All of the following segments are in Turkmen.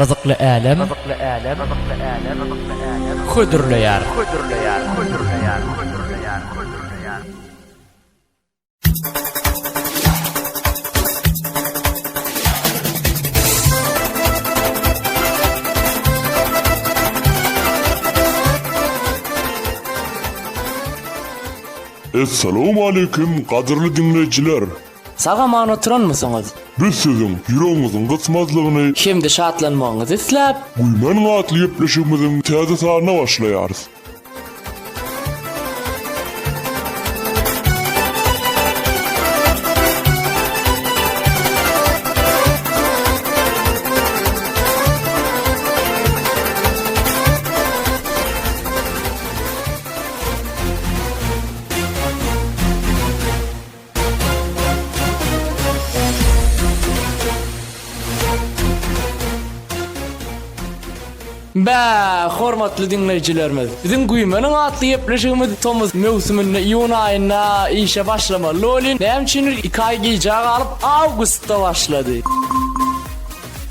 Gyzykly älem hödürleýär. Essalawmaleýkim gadyrly diňleýjiler! Sag-aman oturanmysyňyz? Biz siziň ýüregiňiziň gysmazlygyny. Hem-de şatlanmagyňyzy isläp. Güýmeniň atly gepleşigimiziň täze sanyna başlaýarys. Bä, hormatly diňleýjilerimiz! Biziň Güýmeniň atly gepleşigimiz tomus möwsüminde iýun aýynda işe başlamaly welin, näme üçindir iki aý gijä galyp awgustda başlady.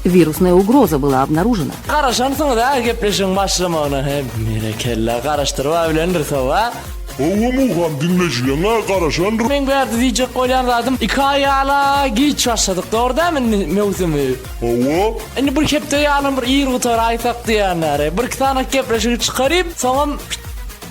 Wirusная угроза была обнаружена. Garaşansyňyz-a gepleşigiň başlamagyna he, berekella, garaşdyryp-a bilendir-sow-a. Hawa Muham diňleýjileň-ä garaşandyr. Meň bärde diýjek bolýan zadym iki aý ýala giç başladyk dogry dälmi indi möwsümi? Hawa. Indi bir hepde ýalam bir ir gutaraýsak diýýänler. Bir iki sany gepleşigi çykaryp soňam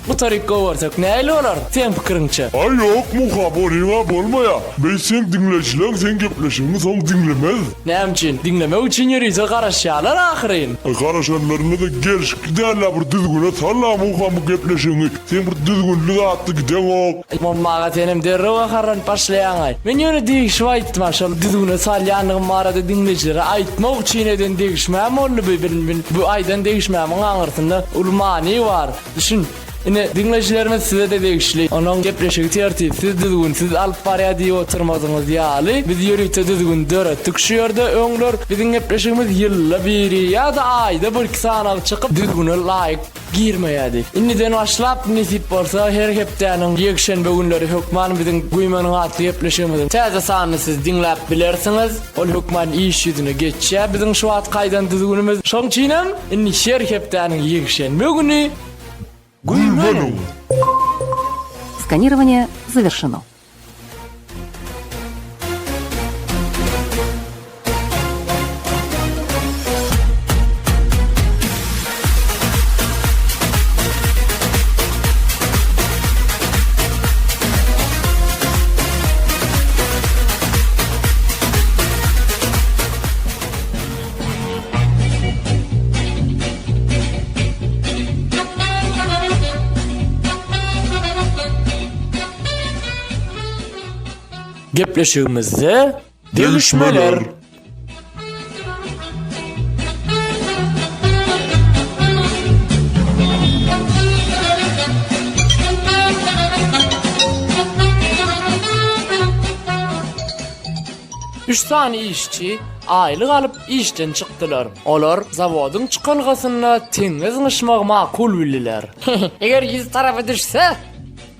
gutaryp goýbersek nähili bolar seň pikiriňçe? Aý ýok Muham onyň-a bolmaýa. Beýtseň diňleýjileň seň gepleşigiňi soň diňlemez. Näme üçin? Diňlemek üçin ýörite garaşýarlar ahyryn. Aý garaşanlarynda-da gelşikli däl-ä bir düzgüne sal-a Muham bu gepleşigiňi. Sen bir düzgünli zatly gideňok. Momma aga senem derrew gaharlanyp başlaýaňaý. Men ýöne degişip aýtdym-a şol düzgüne salýandygym barada diňleýjilere aýtmak üçin eden degişmäm boldy bu bil bu aýdan degişmämiň aňyrsynda uly many bar. Düşün. Ine diňleýjilerimiz size-de degişli. Onuň gepleşigi tertipsiz düzgünsiz alyp barýar diýip oturmadyňyz ýaly biz ýörite düzgün döretdik şu ýerde öňler biziň gepleşigimiz ýylda biri ýa-da aýda birki sanagy çykyp düzgüne laýyk Girmeýärdi. Indiden başlap, nesip bolsa, her hepdäniň ýekşenbe günleri hökman biziň Güýmeniň atly gepleşigimiziň täze sanyny siz diňläp bilersiňiz. Ol hökman iş ýüzüne geçýär biziň şu wagtky aýdan düzgünimiz. Şonuň üçinem indi her hepdäniň ýekşenbe güni Güýmeniň! Skanirowaniýe zawerşeno. Gepleşigimizde degişmeler. Üç sany işçi aýlyk alyp işden çykdylar. Olar zawodyň çykalgasynda teňňe zyňyşmagy makul bildiler. Eger ýüz tarapy düşse,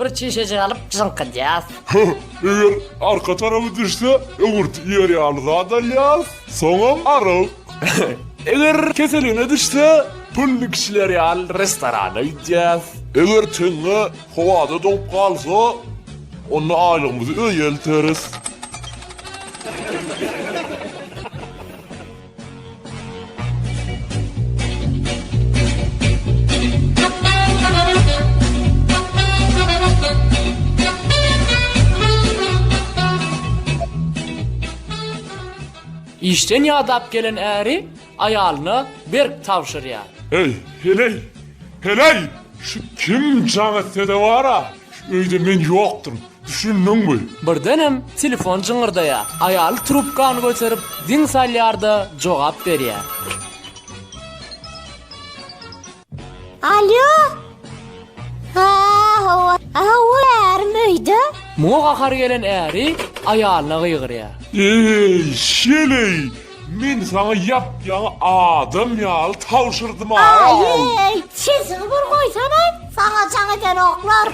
bir çüýşejik alyp jyňkydýas. Eger arka tarapy düşse, öňürti iýer ýaly zat alýas, soňam arak. Eger keseligine düşse, pully kişiler ýaly restorana gidýäs. Eger teňňe howada doňup galsa, onda aýlygymyzy öýe elteris. Işden ýadap gelen äri aýalyna berk tabşyrýar. Eý, heleý, heleý! Şu kim jaň etse-de bar-a, şu öýde men ýokduryn. Düşündiňmi? Birdenem telefon jyňňyrdaýar. Aýaly trubkany göterip, diň salýar-da, jogap berýär. Alýo! Ha, hawa, hawa, ärim öýde. Muňa gahary gelen äri aýalyna gygyrýar. Eý, şeleý! Men saňa ýap-ýaňy adam ýaly tabşyrdym-a! Aý-eý, sesiňi bir goýsana, saňa jaň edenoklar.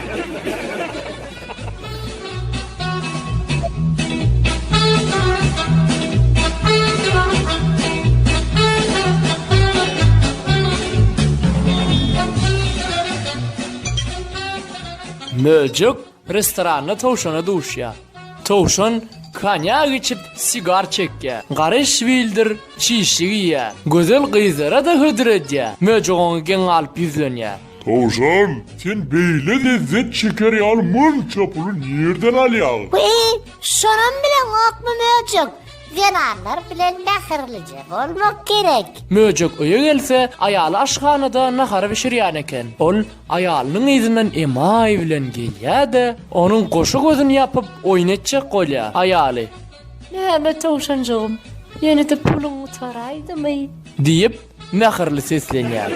Möjek restoranda towşana duşýar. Towşan konýak içip, sigar çekýär. Gara işbildir çişlik iýýär. Gözel gyzlara-da hödür edýär. Möjek oňa geň galyp ýüzlenýär. Towşan, sen beýle lezzet çeker ýaly munça puly nirden alýaň? Wiý, şonam bileňokmy möjek? Zenanlar bilen mähirlije bolmak gerek. Möjek öýe gelse, aýaly aşhanada nahar bişirýän eken. Ol aýalynyň yzyndan emaý bilen gelýär-de, onuň goşa gözüni ýapyp, oýun etjek bolýar. Aýaly. Näme towşanjygym, ýene-de puluň gutaraýdymy? Diýip, mähirli seslenýär.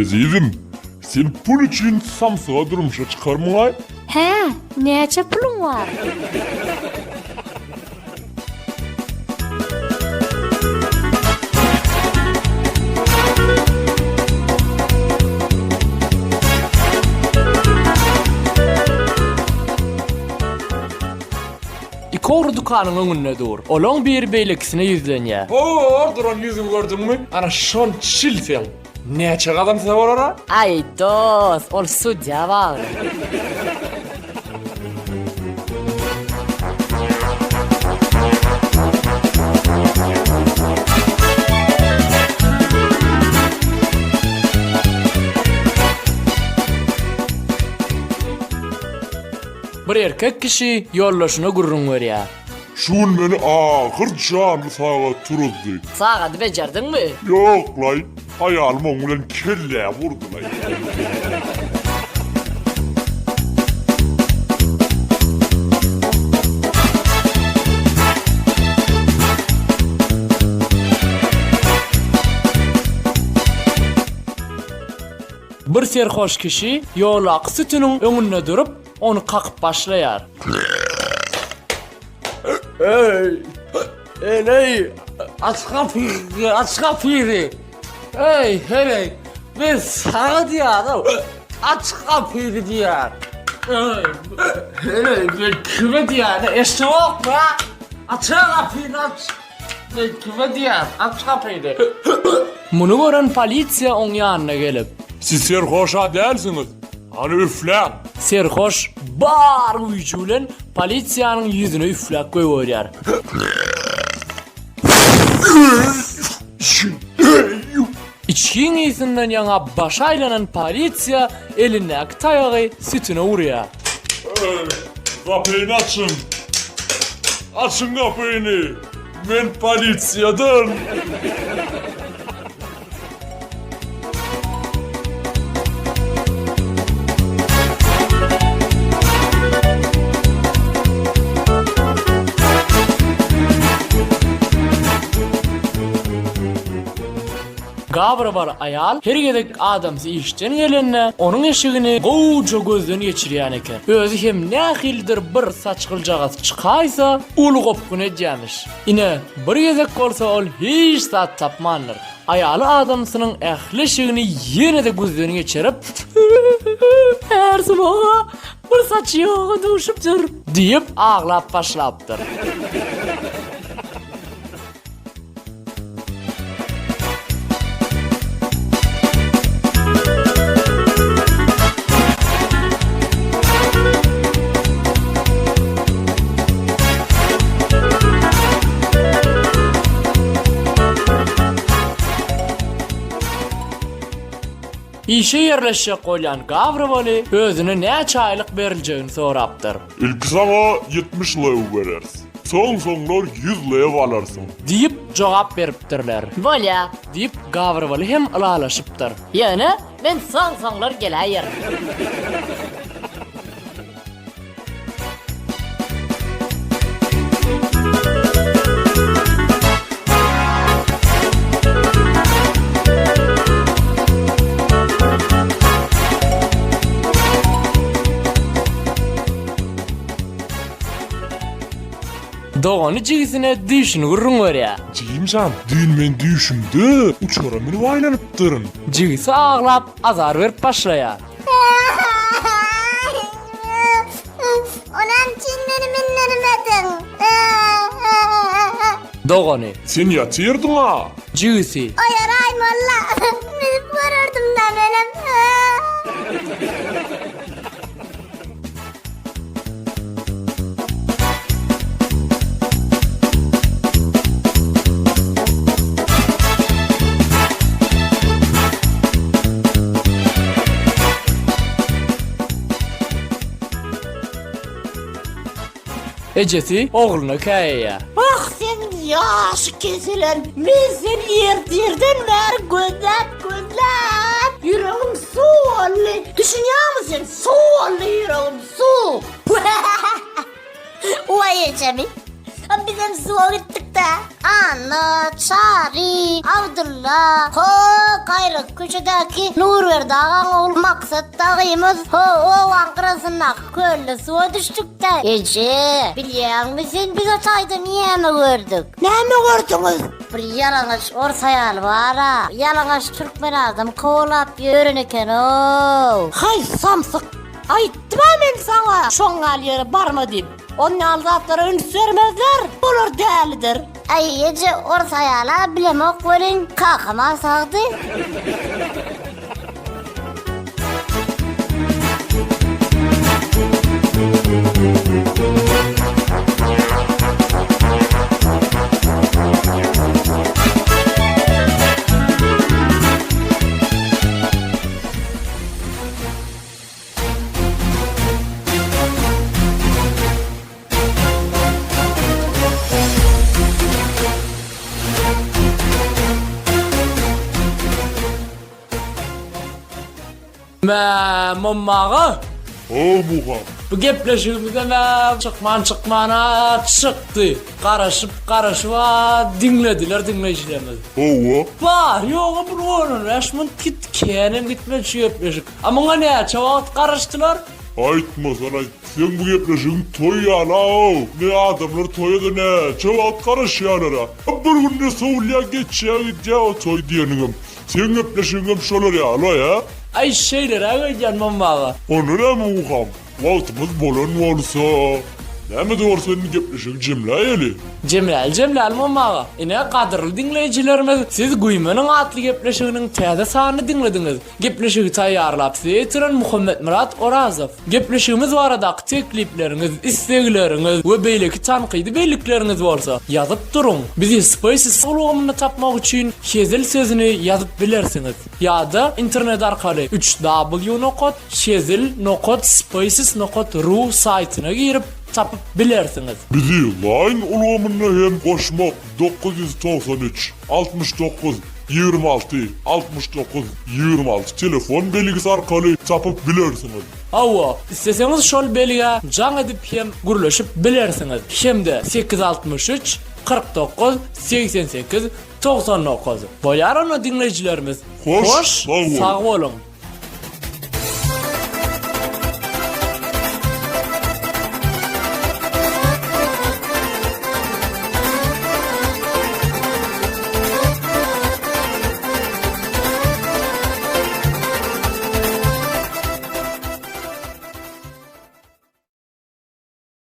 Ezizim, sen pul üçin samsyga durmuşa çykarmyňaý? Hä, näçe puluň bar? Iki ogry dükanyň öňünde dur. Olaň biri beýlekisine ýüzlenýär. Hor duran ýüzüňi gördüňmi? Ana şony çil sen. Näçe gazansa bolar-a? Aý, dost, ol sudýa bagly. Bir erkek kişi ýoldaşyna gürrüň berýär. Şu gün meni ahyr janly sagat turuzdy. Sagady bejerdiňmi? Ýok-laý, aýalym oň bilen kellämi urdy-laý. Bir serhoş kişi ýoldaky sütüniň öňünde durup, ony kakyp başlaýar. Eý! Heleý! Aç gapyny, aç gapyny! Eý, heleý! Men saňa diýýän-ow! Aç gapyny diýýän! Eý, heleý, men kime diýýän-e, eşdeňokmy, a? Aç-a gapyny, aç! Men kime diýýän, aç gapyny! Muny gören polisiýa oň ýanyna gelip. Siz serhoş-a dälsiňiz? Hany üfläň! Serhoş bar güýji bilen polisiýanyň ýüzüne üfläp goýberýär. Içgiň ysyndan ýaňa başy aýlanan polisiýa elindäki taýagy sütüne urýar. Gapyny açyň! Açyň gapyny! Men polisiýadan! Gabry bar aýal her gezek adamsy işden gelende, onuň eşigini gowuja gözden geçirýän eken. Özi hem nähilidir bir saç gyljagaz çykaýsa, uly gopgun edýämiş. Ine, bir gezek bolsa ol hiç zat tapmandyr. Aýaly adamsynyň ähli eşigini ýene-de gözden geçirip, Hersi maňa bir saçy ýoga duşupdyr! Diýip, aglap başlapdyr. Işe ýerleşjek bolýan Gawrowaly özüne näçe aýlyk beriljegini sorapdyr. Ilki saňa 70 lew bereris. Soň-soňlar 100 lew alarsyň. Diýip, jogap beripdirler. Bolýa. Diýip, Gawrowaly hem ylalaşypdyr. Ýöne men soň-soňlar geläýerin. Dogany jigisine düýşüni gürrüň berýär. Jigim jan, düýn men düýşümde uçara münüp aýlanypdyryn. Jigisi aglap, azar berip başlaýar. Onam üçin meni mündirmediň. Dogany. Sen ýatyrdyň-a. Jigisi. Oýaraý molla, münüp görerdim-dä menem. Ejesi ogluna käýeýär. Wah seň ýaşy kesilen, men seni ertirden bäri gözläp gözläp ýüregim suw boldy. Düşünýäňmi sen suw boldy ýüregim suw. Waý ejemi. Bizem suwa gitdik-dä. Anna, Çary, Abdylla, ho, gaýraky köçedäki Nurberdi agaň ogly Maksat dagymyz, ho, obaň gyrasyndaky kölde suwa düşdük-dä. Eje, bilýäňmi sen biz o taýda näme gördük? Näme gördüňiz? Bir ýalaňaç ors aýaly bar-a. Ýalaňaç türkmen adam kowalap ýören eken-ow. Haý, samsyk! Aýtdym-a men saňa, şoň ýaly ýere barma diýip. On ýaly zatlara üns bermezler, olar dälidir. Aý, eje, ors aýal-a bilemok welin, kakam-a sagdy. Mä, Mommaga. Ho, Muham. Bu gepleşigimizem-ä çykman çykmana çykdy. Garaşyp garaşyp-a diňlediler diňleýjilerimiz. Hawa. Bar ýogy bir on-on bäş minut gitdi, känem gitmedi şu gepleşik. A muňa näçe wagt garaşdylar? Aýtmasan aýt, seň bu gepleşigiň toý ýaly-ow. Ne adamlar toýa-da näçe wagt garaşýarlar-a. Bir günde sowulýar geçýär gidýär o toý diýeniňem. Seň gepleşigiňem şolar ýaly-oý, hä? Aý şeýleräk öýdýän Momma aga. Onda näme Muham, wagtymyz bolan bolsa, näme-de bolsa indi gepleşigi jemläýeli. Jemläli jemläli Momma aga. Ine gadyrly diňleýjilerimiz siz Güýmeniň atly gepleşiginiň täze sanyny diňlediňiz. Gepleşigi taýýarlap size ýetiren Muhammetmyrat Orazow. Gepleşigimiz baradaky teklipleriňiz, islegleriňiz we beýleki tankydy bellikleriňiz bolsa, ýazyp duruň. Bizi Spaces ulgamynda tapmak üçin hezil sözüni ýazyp bilersiňiz. Ýa-da internet arkaly üç w nokat hezil nokat spaces nokat ru saýtyna girip tapyp bilersiňiz. Bizi Line ulgamynda hem goşmak 993 69 26 69 26 telefon belgisi arkaly tapyp bilersiňiz. Hawa, isleseňiz şol belgä jaň edip hem gürleşip bilersiňiz hem-de 863 49 88 99. Bolýar onda diňleýjilerimiz. Hoş, Hoş, sag boluň. sag boluň.